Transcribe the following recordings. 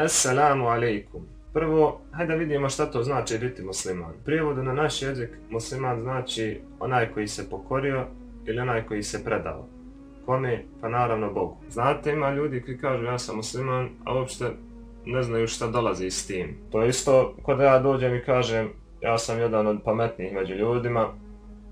Assalamu alaikum. Prvo, hajde vidimo šta to znači biti musliman. U prijevodu na naš jezik, musliman znači onaj koji se pokorio ili onaj koji se predao. Kome? Pa naravno Bogu. Znate, ima ljudi koji kažu ja sam musliman, a uopšte ne znaju šta dolazi s tim. To je isto kada ja dođem i kažem ja sam jedan od pametnijih među ljudima,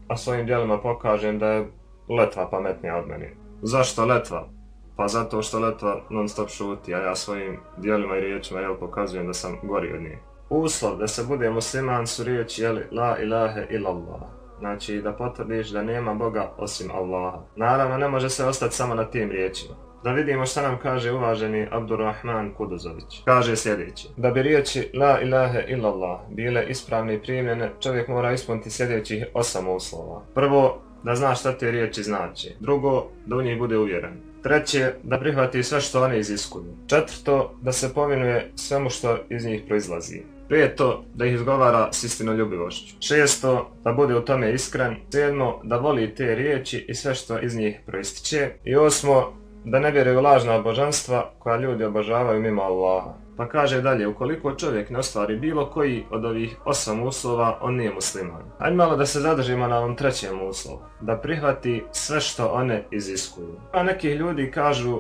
a svojim djelima pokažem da je letva pametnija od mene. Zašto letva? Pa zato što letva non stop šuti, a ja svojim djelima i riječima pokazujem da sam gori od nje. Uslov da se bude musliman su riječi la ilahe illallah. Znači da potvrdiš da nema Boga osim Allaha. Naravno ne može se ostati samo na tim riječima. Da vidimo šta nam kaže uvaženi Abdurrahman Kuduzović. Kaže sljedeće. Da bi riječi la ilahe illallah bile ispravne i primljene, čovjek mora ispuniti sljedećih 8 uslova. Prvo, da zna šta te riječi znači. Drugo, da u njih bude uvjeren. Treće, da prihvati sve što one iziskuju. Četvrto, da se povinuje svemu što iz njih proizlazi. Peto, da ih izgovara s istinoljubivošću. Šesto, da bude u tome iskren. Sedmo, da voli te riječi i sve što iz njih proističe. I osmo, da ne vjeruje u lažna božanstva koja ljudi obožavaju mimo Allaha. Pa kaže dalje, ukoliko čovjek ne ostvari bilo koji od ovih 8 uslova, on nije musliman. Ajde malo da se zadržimo na ovom trećem uslovu. Da prihvati sve što one iziskuju. A nekih ljudi kažu,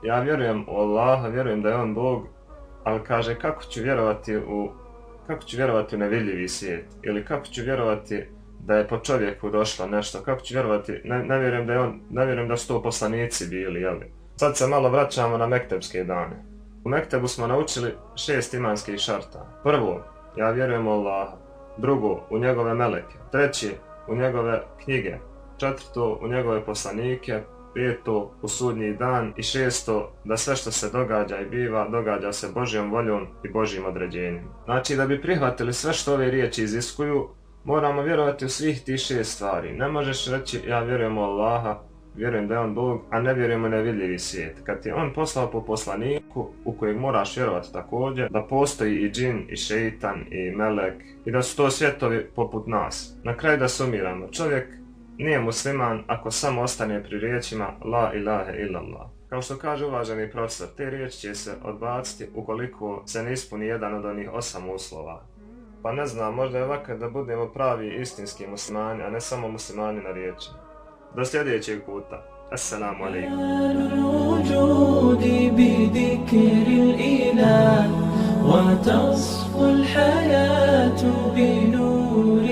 ja vjerujem u Allaha, vjerujem da je on Bog, ali kaže kako ću vjerovati u nevidljivi svijet, ili kako ću vjerovati da je po čovjeku došlo nešto, kako ću vjerovati, ne vjerujem da su to poslanici bili, jeli. Sad se malo vraćamo na mektebske dane. U mektebu smo naučili 6 imanskih šarta. Prvo, ja vjerujem u Allaha. Drugo, u njegove meleke. Treće, u njegove knjige. Četvrto, u njegove poslanike. Peto, u sudnji dan. I šesto, da sve što se događa i biva, događa se Božjom voljom i Božjim određenjem. Znači, da bi prihvatili sve što ove riječi iziskuju, moramo vjerovati u svih tih 6 stvari. Ne možeš reći ja vjerujem u Allaha, vjerujem da je on Bog, a ne vjerujem u nevidljivi svijet. Kad ti je on poslao po poslaniku, u kojeg moraš vjerovati također, da postoji i džin, i šeitan, i melek, i da su to svjetovi poput nas. Na kraju da sumiramo, čovjek nije musliman ako samo ostane pri riječima la ilahe illallah. Kao što kaže uvaženi profesor, te riječi će se odbaciti ukoliko se ne ispuni jedan od onih 8 uslova. Pa ne znam, možda je ovako da budemo pravi istinski muslimani, a ne samo muslimani na riječima. Do sljedećeg puta. Assalamu alaikum. وتصفو الحياة بنور